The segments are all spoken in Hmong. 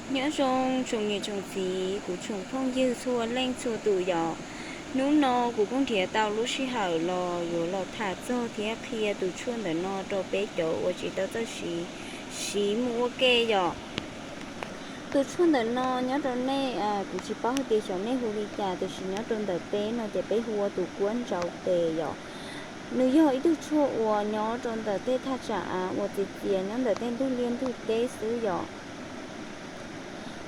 Nyob zoo tsoom niam tsoom txiv, kuv tsoom phooj ywg txhua leej txhua tus yom. Hnub no kuv kuj nrhiav tau lub sij hawm los yuav los tham txog thiab qhia tus tshuaj ntawm no rau peb cov uas tsis tau txawj siv, siv mus ua ke yom. Tus tshuaj ntawm no nyob rau nej, kuv tsis paub hais tias xyov nej hu li cas, tiam sis nyob rau ntawm peb no ces peb hu ua tus kuab ntsau tes yom. Nws yog ib tug tshuaj uas nyob rau ntawm tej thaj tsam av uas txias txias nyob ntawm tej ntug liaj ntug teb xwb yom.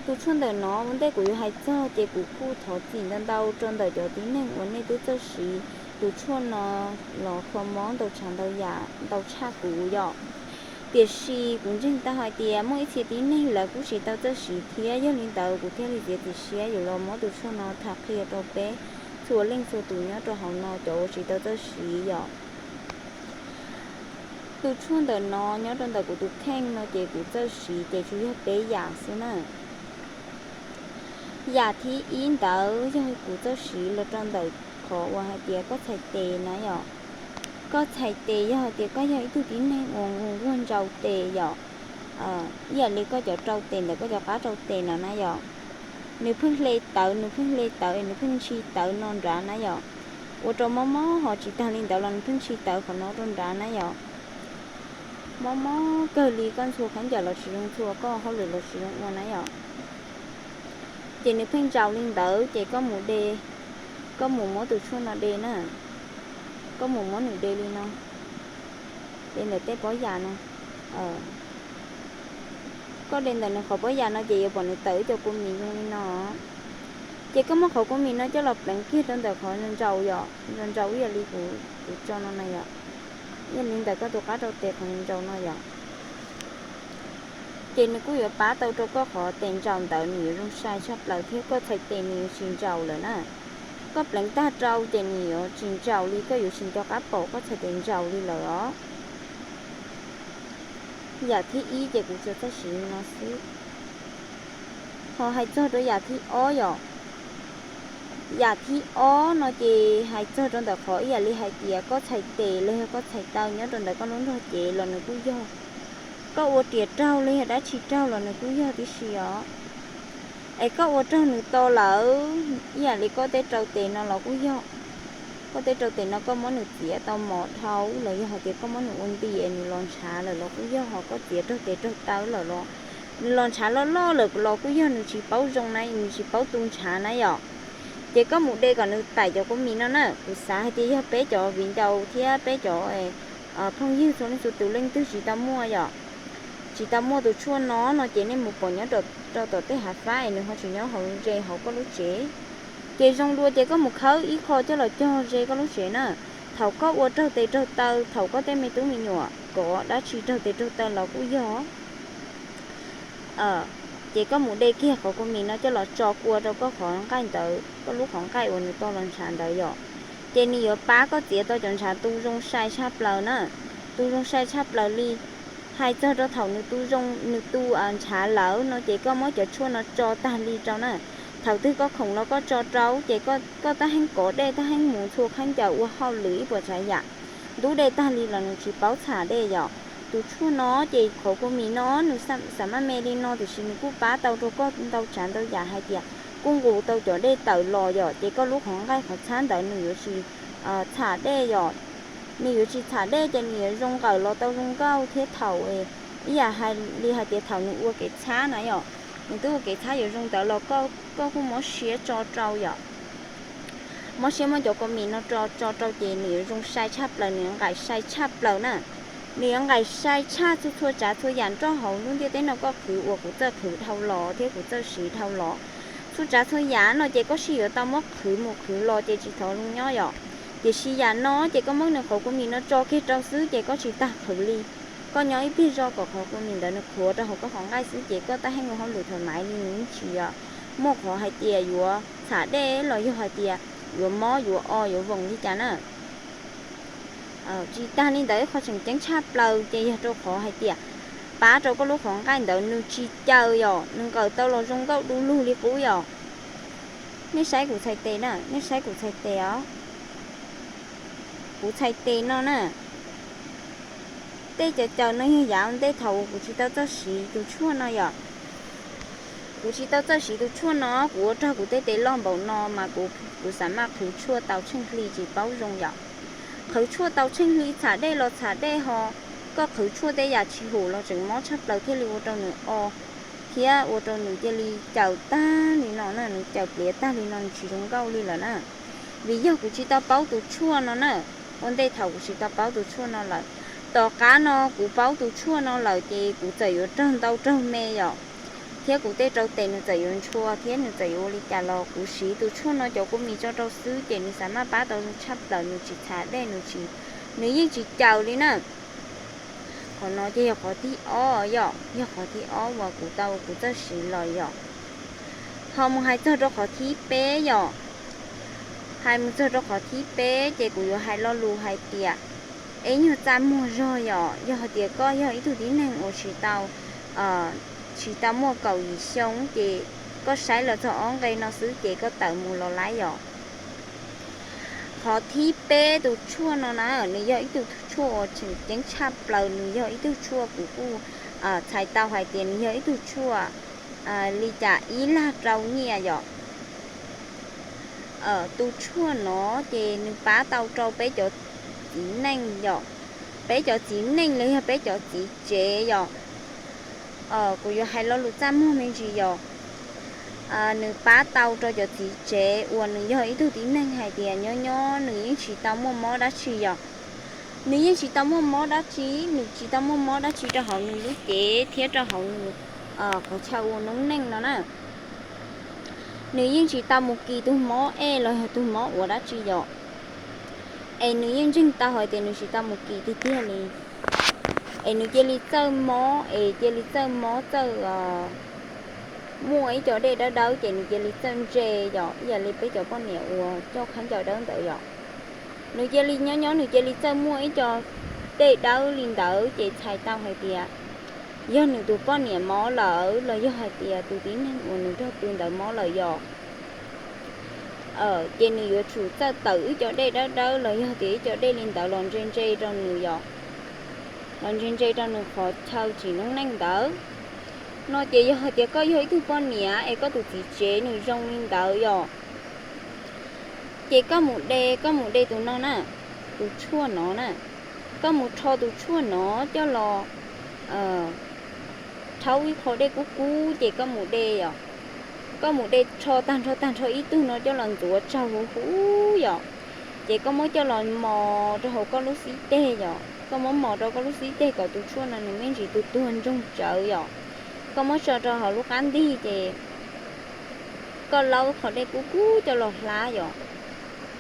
Tus tshuaj ntawm no ua ntej kuv yuav hais txog ces kuv kuj thov txim ntau ntau rau ntawm cov tib neeg uas nej twb txawj siv tus tshuaj no los kho mob ntau tsav ntau yam ntau tshaj kuv yom. Tiam sis kuv ntseeg tau hais tias muaj ib txhia tib neeg lawv kuj tsis tau txawj siv thiab, yog li ntawd kuv thiaj li txiav txim siab yuav los muab tus tshuaj no tham qhia rau peb txhua leej txhua tus nyob rau hauv no cov uas tsis tau txawj siv yom. Tus tshuaj ntawm no nyob rau ntawm kuv tus kheej no ces kuv txawj siv ces tsuas yog peb yam xwb na. Yam thib ib ntawd yog kuv txawj siv los rau ntawm qhov uas hais tias koj txhais tes na yom. Koj txhais tes yog hais tias koj yog ib tug tib neeg uas nquag nquag ntsau tes yom, ib yam li koj cov rau tes ntawm koj cov qab rau tes no na yom, nws pheej hle tawv, nws pheej hle tawv es nws pheej ntshis tawv no nrad na yom. Ua rau mob mob ho tsis tag li ntawd los nws pheej ntshis tawv qhov no rau nrad na yom. Mob mob kawg li, koj ntxhua khaub ncaws los tsis zoo ntxhua, koj hauj lwm los tsis zoo ua na yom. Ces nws pheej ntsau li ntawd ces koj mus de, koj mus muab tus tshuaj no de na. Koj mus muab nws de li no, de ntawm tej pob yas no. Koj de ntawm nws qhov pob yas no ces yuav pom nws tawm ib co kua mis zoo li no. Ces koj muab qhov kua mis no coj los pleev kiag rau ntawm qhov ntsau yom, ntsau ib yam li kuv, kuv tso no na yom, ib yam li ntawm koj tus qab rau tes qhov ntsau no yom. Ces nws kuj yuav pab tau rau koj qhov tes ntsau ntawd nws yuav zoo sai tshaj plaws thiab koj txhais tes nws yuav tsis ntsau lawm na. Koj pleev tag rau ces nws yuav tsis ntsau li, koj yuav tsis nco qab pom koj txhais tes ntsau li lawm os. Yam thib ib ces kuv tsuas txawj siv li no xwb. Ho hais txog rau yam thib ob yom. Yam thib ob no ces hais txog rau ntawm qhov ib yam li hais tias koj txhais tes los yog koj txhais taw nyob rau ntawm koj lub nrog cev los nws kuj yog. Koj ua riam raug los yog dab tsi raug los nws kuj yog tib si os. Es koj ua raug nws to lawm, ib yam li koj tej rau tes no los kuj yog. Koj tej rau tes no koj muab nws txiav tau mos dhau los yog hais tias koj muab nws ua nti es nws los ntshav lawm los kuj yog, ho koj txiav raug tes raug taw lawm los nws los ntshav loj loj lawm los kuj yog, nws tsis paub zoo na, nws tsis paub tu ntshav na yom. Ces koj mus de kom nws taim cov kua mis no na. Kuv xav hais tias yog peb cov viv ncaus thiab peb cov phooj ywg txhua leej txhua tus leej twg tsis tau muaj yom, tsis tau muaj tus tshuaj no no ces nej mus pom nyob rau tom tej hav fab es nws ho tsis nyob hauv ze hauv koj lub tsev. Ces zoo dua ces koj mus khawb ib qho coj los cog ze koj lub tsev na. Thaum koj ua raug tes raug taw, thaum koj tej me tub me nyuam kov dab tsi raug tes raug taw los kuj yog. Ces koj mus de kiag qhov kua mis no coj los tso kua rau koj qhov nqaij ntawd, koj lub qhov nqaij uas nws to los ntshav ntawd yom. Ces nws yuav pab koj txiav tau cov ntshav tu zoo sai tshaj plaws na, tu zoo sai tshaj plaws li. Hais txog rau thaum nws tu zoo, nws tu ntshav lawm no ces koj muab cov tshuaj no tso tag li rau na. Thaum twg koj khoom los koj tso rau ces koj tab heej kov dej, tab heej mus ntxhua khaub ncaws ua hauj lwm ib puas tsav yam, ntub dej tag li los nws tsis paub txham dej yom. Tus tshuaj no ces qhov kua mis no nws xam maj me li no tiam sis nws kuj pab tau rau koj ntau tsav ntau yam hais tias kuj nqus tau cov dej tawm los yom, ces koj lub qhov nqaij qhov txhab ntawd nws yuav tsis txham dej yom. Nws yuav tsis txham dej ces nws yuav zoo nqawm los tau zoo nkauj thiab thaum ib yam li hais tias thaum nws ua kev txhab na yom, nws twb ua kev txhab yuav zoo ntawd los koj kuj mob siab tso rau yom. Mob siab muab cov kua mis no tso rau ces nws yuav zoo sai tshaj plaws, nws yuav nqaim sai tshaj plaws na. Nws yuav nqaim sai tshaj txhua txhua tsav txhua yam nroj hauv lub ntiaj teb no koj qhwv uas kuv txawj qhwv dhau los thiab kuv txawj siv dhau los. Txhua tsav txhua yam no ces koj sij yuav tau muab qhwv mus qhwv los ces tsis thov zoo nyob yom. Tiam sis yam no ces koj muab nws qhov kua mis no tso kiag rau xwb ces koj tsis tas qhwv li. Koj nyob ib pliag zog kom qhov kua mis ntawd nws qhuav rau hauv koj qhov nqaij xwb ces koj tab heej ua hauj lwm thoải mái li, nws yeej tsis muaj qhov hais tias yuav txham dej los yog hais tias yuav mob yuav o yuav voos li cas na. Tsis tas li ntawd ib qho tseem ceeb tshaj plaws ces yog rau qhov hais tias pab rau koj lub qhov nqaij ntawd nws tsis caws yom, nws nqawm tau los zoo nkauj du lug li qub yom. Nej saib kuv txhais tes na, nej saib kuv txhais tes os. Kuv txhais tes no na. Tej caws caws no yog yav ntej thaum uas kuv tsis tau txawj siv tus tshuaj no yom. Kuv tsis tau txawj siv tus tshuaj no, kuv ua rog kuv tej tes loj npaum no mas kuv, kuv xav maj qhwv tshuaj tau tsheej hli tsis paub zoo yom. Qhwv tshuaj tau tsheej hli txham dej los txham dej ho, koj qhwv tshuaj tej yam tsis hum los tseem mob tshaj plaws thiaj li ua rau nws o, thiab ua rau nws cia li caws tag li no na, nws caws pliav tag li no nws tsis zoo nkauj li lawm na. Vim yog kuv tsis tau paub tus tshuaj no na, ua ntej thaum kuv tsis tau paub tus tshuaj no lawm. Tom qab no kuv paub tus tshuaj no lawm ces kuv txawm yuav raug ntau raug me yom, thiab kuv tej rau tes nws txawm yuav ntshua thiab nws txawm yuav ua li cas los kuv siv tus tshuaj no cov kua mis tso rau xwb ces nws xav maj pab tau tshaj plaws, nws tsis txham dej, nws tsis, nws yeej tsis caws li na. Qhov no ces yog qhov thib ob yom, yog qhov thib ob uas kuv tau kuv txawj siv los yom. Ho mus hais txog rau qhov thib peb yom, hais mus txog rau qhov thib peb ces kuv yuav hais lo lus hais tias, ib nyuag txaj muag zog yom, yog hais tias koj yog ib tug tib neeg uas tsis tau, tsis tau muaj kaum yim xyoo ces koj saib los txog ob nqe no xwb ces koj tawm mus los laib yom. Qhov thib peb tus tshuaj no na, nws yog ib tug tshuaj uas tseem ceeb tshaj plaws, nws yog ib tug tshuaj kuv kuj txhais tau hais tias nws yog ib tug tshuaj li cas ib lag rau nyiaj yom. Tus tshuaj no ces nws pab tau rau peb cov txiv neej yom, peb cov txiv neej los yog peb cov txiv tsev yom. Kuv yuav hais lo lus txaj muag me ntsis yom. Nws pab tau rau cov txiv tsev uas nws yog ib tug tib neeg hais tias nyob nyob nws yeej tsis tau muaj mob dab tsi yom. Nws yeej tsis tau muaj mob dab tsi, nws tsis tau muaj mob dab tsi rau hauv nws lub cev thiab rau hauv nws qhov chaw ua noob neej no na. Nws yeej tsis tau mus kis tus mob ej los yog tus mob ua dab tsi yom. Es nws yeej ntseeg tau hais tias nws tsis tau mus kis tiag tiag li. Es nws cia li txawj mob, es cia li txawj mob txawj muaj ib co dej dawb dawb ces nws cia li txawj ntse yom, ib yam li peb cov poj niam uas coj khaub ncaws dawb ntawd yom. Nws cia li nyob nyob nws cia li txawj muaj ib co dej dawb li ntawd ces txhais tau hais tias yog nws tus poj niam mob lawm los yog hais tias tus tib neeg uas nws nrog pw ntawd mob lawm yom. Ces nws yuav tsum txawj tawm ib co dej dawb dawb los yog tias ib co dej li ntawd los ntse ntse rau nws yom, los ntse ntse rau nws qhov chaw tsim noob neej ntawd. No ces yog hais tias koj yog ib tug poj niam es koj tus txiv tsev nws zoo li ntawd yom, ces koj mus de, koj mus de tus no na, tus tshuaj no na, koj mus rho tus tshuaj no coj los rhaub ib qho dej kub kub ces koj mus de yom. Koj mus de rho tag nrho tag nrho ib tug no coj los ntxuav tsaug huv huv yom. Ces koj muab coj los mos rau hauv koj lub xib teg yom, koj muab mos rau koj lub xib teg kom tus tshuaj no nws me ntsis tus tuag ntsoog tsawv yom. Koj muab tso rau hauv lub qab ntig ces koj laub qhov dej kub kub coj los hlab yom.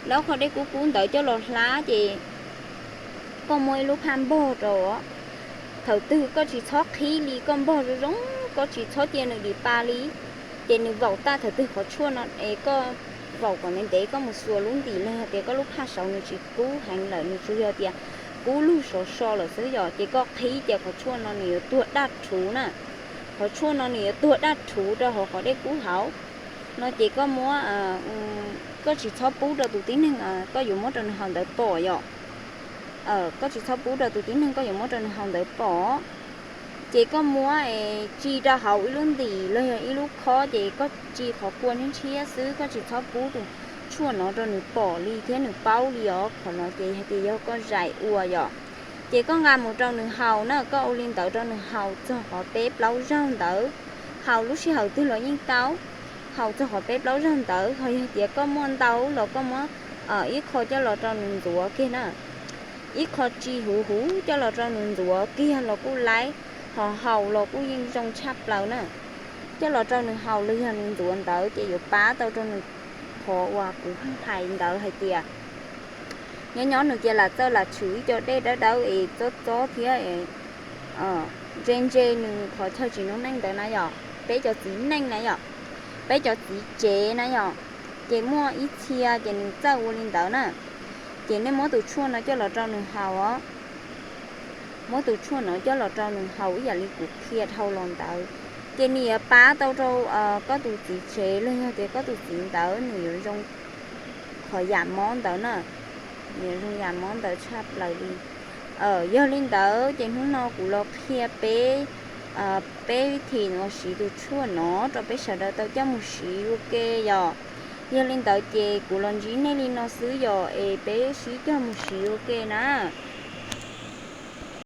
Laub qhov dej kub kub ntawd coj los hlab ces koj muab ib lub phaj npog rau. Thaum twg koj tsis txhob qhib li, koj npog zoo zoo, koj tsis txhob cia nws dim pa li, ces nws vaum tag. Thaum twg qhov tshuaj no es koj vaum kom ntev ntev koj mus xuas lub ntim los yog tias koj lub phaj saud nws tsis kub heev lawm, nws tsuas yog tias kub lug sov so lawm xwb yom, ces koj qhib ces qhov tshuaj no nws yuav tuag daj rhuv na. Qhov tshuaj no nws yuav tuag daj rhuv rau hauv qhov dej kub hauv. No ces koj muab, koj tsis txhob pub rau tus tib neeg koj yuav muab rau nws haus ntawd pom yom. Koj tsis txhob pub rau tus tib neeg koj yuav muab rau nws haus ntawd pom. Ces koj muab es tsi rau hauv ib lub ntim los yog ib lub khob ces koj tsi qhov kua ntshiab ntshiab xwb, koj tsis txhob pub tus tshuaj no rau nws pom li thiab nws paub li os. Qhov no ces hais tias yog koj zais ua yom. Ces koj nqa mus rau nws haus na, koj ua li ntawd rau nws haus txog qhov peb plaub zaug ntawd. Haus lub sij hawm twg los yeej tau, haus txog qhov peb plaub zaug ntawd. Ho yog tias koj muaj ntau los koj muab ib qho coj los rau nws ntxuav kiag na, ib qho tsi huv huv coj los rau nws ntxuav kiag los kuj laib, ho haus los kuj yeej zoo tshaj plaws na. Coj los rau nws haus los yog nws ntxuav ntawd ces yuav pab tau rau nws qhov uas kuv hais ntawd hais tias nyob nyob nws cia lam txawj lam tshwm ib co dej dawb dawb es txob txob thiab ntse ntse nws qhov chaw tsim noob neej ntawd na yom, peb cov txiv neej na yom, peb cov txiv tsev na yom. Ces muaj ib txhia ces nws txawj ua li ntawd na. Ces nej muab tus tshuaj no coj los rau nws haus os. Muab tus tshuaj no coj los rau nws haus ib yam li kuv qhia dhau los ntawd, ces nws yuav pab tau rau koj tus txiv tsev los yog tias koj tus txiv ntawd nws yuav zoo qhov yam mob ntawd na. Nws yuav zoo yam mob ntawd tshaj plaws li. Yog li ntawd ces hnub no kuv los qhia peb peb vib thim uas siv tus tshuaj no rau peb sawv daws tau coj mus siv ua ke yom. Yog li ntawd ces kuv los ntsib nej li no xwb yom, es peb sib coj mus siv ua ke na.